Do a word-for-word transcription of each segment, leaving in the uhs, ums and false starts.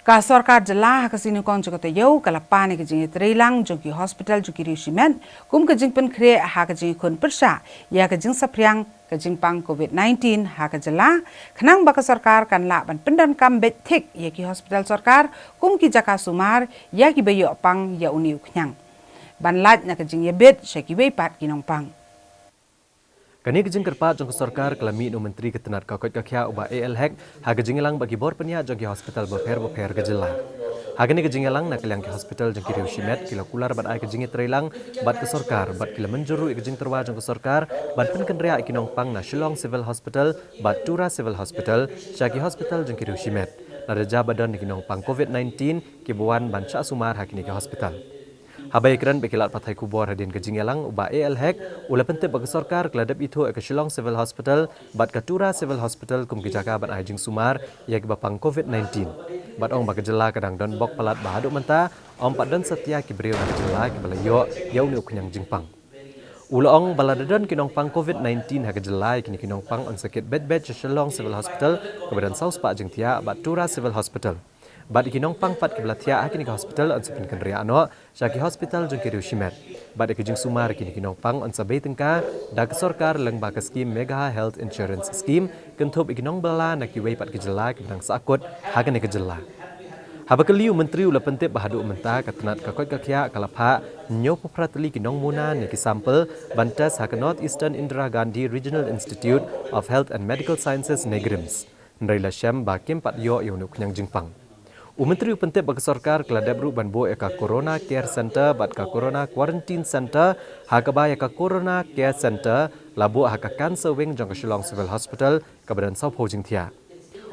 Ka sorkar jylla ha ka sngi Nyngkong jong ka taïew ka la pan ïa ka jingïatreilang jong ki hospital jong ki riew shimet kum ka jingpynkhreh ha ka jingïakhun pyrshah ïa ka jingsaphriang ka jingpang covid nineteen ha ka jylla, khnang ba ka sorkar kan lah ban pyndonkam beit thik ïa ki hospital sorkar kum ki jaka sumar ïa kiba ïoh pang ïa une u khñiang, ban lait na ka jingïabit sha kiwei pat ki nongpang. Kane ka jingkyrpad jong ka sorkar ka la mih na u Myntri ka tnat ka koit ka khiah u Bah A L Hek ha ka jingïalang bad ki bor pynïaid jong ki hospital bapher bapher ka jylla. Ha kane ka jingïalang, na ka liang ki hospital jong ki riew shimet ki la kular ban ai ka jingïatreilang bad ka sorkar, bad ki la mynjur ruh ïa ka jingtyrwa jong ka sorkar ban pynkynriah ïa ki nongpang na Shillong Civil Hospital bad Tura Civil Hospital sha ki hospital jong ki riew shimet, lada jia ba don ïa ki nongpang covid nineteen kiba wan ban shah sumar ha kine ki hospital. Haba ïakren bad ki lad pathai khubor hadien ka jingïalang, u Bah A L Hek u la pyntip ba ka sorkar ka la dep ithuh ïa ka Shillong Civil Hospital bad ka Tura Civil Hospital kum ki jaka ban ai jingsumar ïa kiba pang covid nineteen, bad ong ba ka jylla ka dang don bok palat ba haduh mynta ym pat don satia ki briew na ka jylla kiba la ïoh ïa une u khñiang jingpang. U la ong ba lada don ki nongpang covid nineteen ha ka jylla, ïa kine ki nongpang yn sa kit beit beit sha Shillong Civil Hospital kaba don saw spah jingthiah bad Tura Civil Hospital. Bad ïa ki nongpang pat kiba la thiah ha kine ki hospital yn sa pynkynriah noh sha ki hospital jong ki riew shimet. Bad ïa ki jingsumar ïa kine ki nongpang yn sa bei tyngka da ka sorkar lyngba ka skim Megha Health Insurance Scheme, kynthup ïa ki nongbylla na kiwei pat ki jylla kiba dang sahkut ha kane ka jylla. Haba kylli, u Myntri u la pyntip ba haduh mynta ka tnat ka koit ka khiah ka la phah hynñiewphew phra tylli ki nongmuna ne ki sample ban test ha ka North Eastern Indira Gandhi Regional Institute of Health and Medical Sciences ne GRIHMS. Hynrei la shem ba kim pat ïoh ïa une u khñiang jingpang. U Myntri u pyntip ba ka sorkar ka la dep ruh ban buh ïa ka Corona Care Centre bad ka Corona Quarantine Centre, ha kaba ïa ka Corona Care Centre la buh ha ka Cancer Wing jong ka Shillong Civil Hospital kaba don sawphew jingthiah.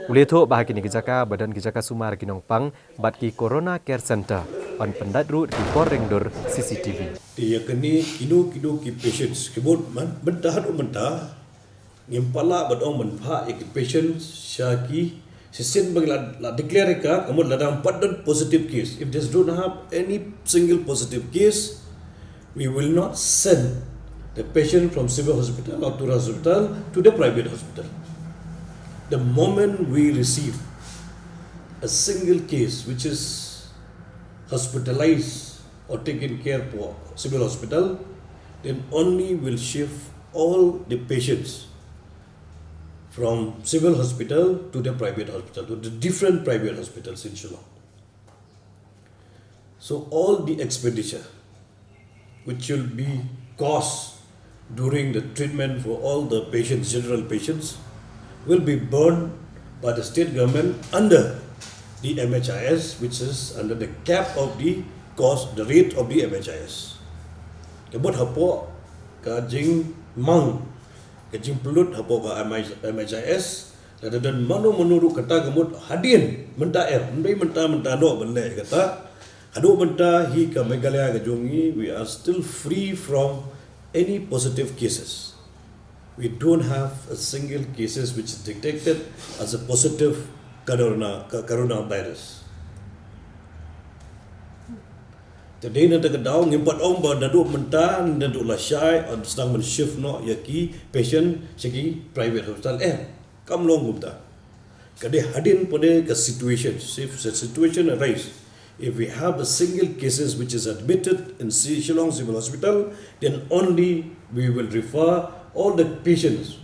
U la ïathuh ba ha kine ki jaka ba don ki jaka sumar ki nongpang bad ki Corona Care Centre yn pyndait ruh da ki bor ring dur C C T V. Te ïa kane kino kino ki patients ki bun man, mynta haduh mynta ngim pat lah ban ong ban phah ïa ki patient sha ki shisien ba la, la declare ïa ka, ka mut lada ym pat don positive case. If they don't have any single positive case, we will not send the patient from civil hospital or Tura hospital to the private hospital. The moment we receive a single case which is hospitalized or taken care for civil hospital, then only will shift all the patients from civil hospital to the private hospital, to the different private hospitals in Shillong. So all the expenditure which will be cost during the treatment for all the patients, general patients, will be borne by the state government under the M H I S, which is under the cap of the cost, the rate of the M H I S. Ka mut hapoh ka jingmang, ka jingpynlut hapoh ka M H I S, lada don mano mano ruh kata ka mut hadien mynta, eh, ym dei mynta mynta noh ban leh kata. Haduh mynta hi ka Meghalaya ka jong ngi, we are still free from any positive cases. We don't have a single cases which is detected as a positive corona, co-, coronavirus. Te dei na kata ka daw ngim pat ong ba naduh mynta, naduh lashai, yn sdang ban shift noh ïa ki patient sha ki private hospital, eh. Kam long kumta. Ka dei hadien pat ka situation, if the situation arise, if we have a single cases which is admitted in Shi-, Shillong Civil Hospital, then only we will refer all the patients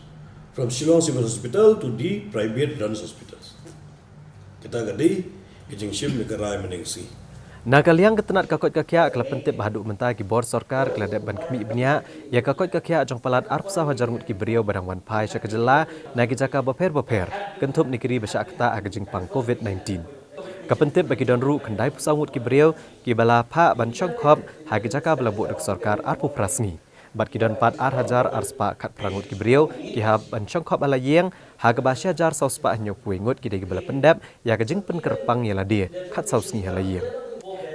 from Shillong Civil Hospital to the private run hospitals. Kata ka dei ka jingshim ne ka rai mynne ka sngi. Na ka liang ka tnat ka koit ka khiah ka la pyntip ba haduh mynta ki bor sorkar ki la dep ban khmih bniah ïa ka koit ka khiah jong palat arphew saw hajar ngut ki briew ba dang wan phai sha ka jylla na ki jaka bapher bapher, kynthup ne ki ri ba shah ktah ha ka jingpang covid nineteen. Ka pyntip ba ki don ruh khyndaiphew saw ngut ki briew kiba la phah ban shongkhop ha ki jaka ba la buh da ka sorkar arphew phra sngi. Bad ki don pat ar hajar ar spah khatphra ngut ki briew ki hap ban shongkhop ha la ïing, ha kaba shi hajar saw spah hynñiewphew wei ngut ki dei kiba la pyndep ïa ka jingpynkyrpang ïa lade khatsaw sngi ha la ïing.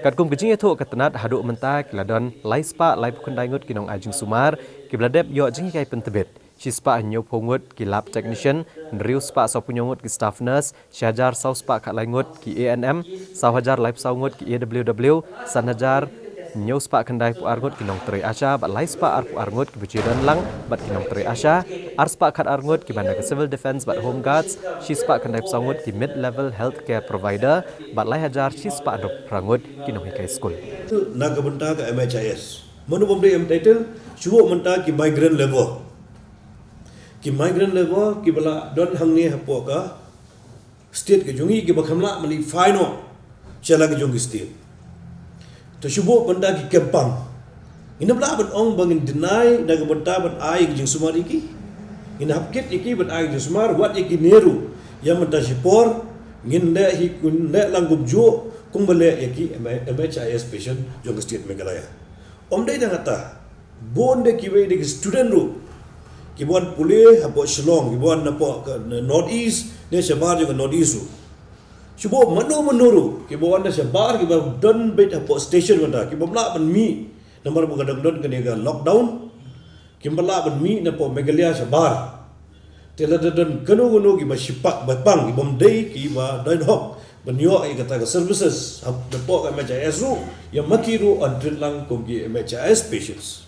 Katkum ka jingïathuh ka tnat, haduh mynta ki la don lai spah laiphew khyndai ngut ki nongai jingsumar kiba la dep ïoh jinghikai pyntbit, shi spah hynñiewphew ngut ki lab technician, hynriew spah sawphew hynñiew ngut ki staff nurse, shi hajar saw spah khatlai ngut ki A N M, saw hajar laiphew saw ngut ki A W W, san hajar Hynñiew spah khyndai phew ar ngut ki nongtrei ASHA bad lai spah ar phew ar ngut kiba ju don lang bad ki nongtrei ASHA, ar spah khat ar ngut kiba na ka Civil Defence bad Home Guards, shi spah khyndai phew saw ngut ki Mid Level Healthcare Provider bad lai hajar shi spah hynriew phew phra ngut ki nonghikai skul. Na ka bynta ka M H I S, mano bym dei entitled? Shu buh mynta ki migrant labour. Ki migrant labour kiba la don hangne hapoh ka state ka jong ngi, kiba kham lah ban leit phai noh sha la ka jong ki state. Te shu buh mynta ki kempang. Ngin ym lah ban ong ba ngin deny na ka bynta ban ai ka jingsumar ïa ki. Ngin hap kit ïa ki ban ai ka jingsumar, wat ïa kine ruh, ïa mynta shipor ngin leh hi, ngin leh lang kumjuh kumba leh ïa ki M H I S patient jong ka state Meghalaya. Ym dei tang kata, bun de kiwei de ki student ruh kiba wan pule hapoh Shillong, kiba wan napoh ka North East ne shabar jong ka North East ruh. Shu buh mano mano ruh kiba wan na shabar, kiba don beit hapoh station mynta, kibym lah ban mih namar ba ka dang don kane ka lockdown. Kim lah ban mih napoh Meghalaya shabar. Te lada don kano kano kiba shipak ba pang, kibym dei kiba don hok ban ïoh ïa kata ka services hapoh ka M H I S ruh, ïa ma ki ruh yn treat lang kum ki M H I S patients.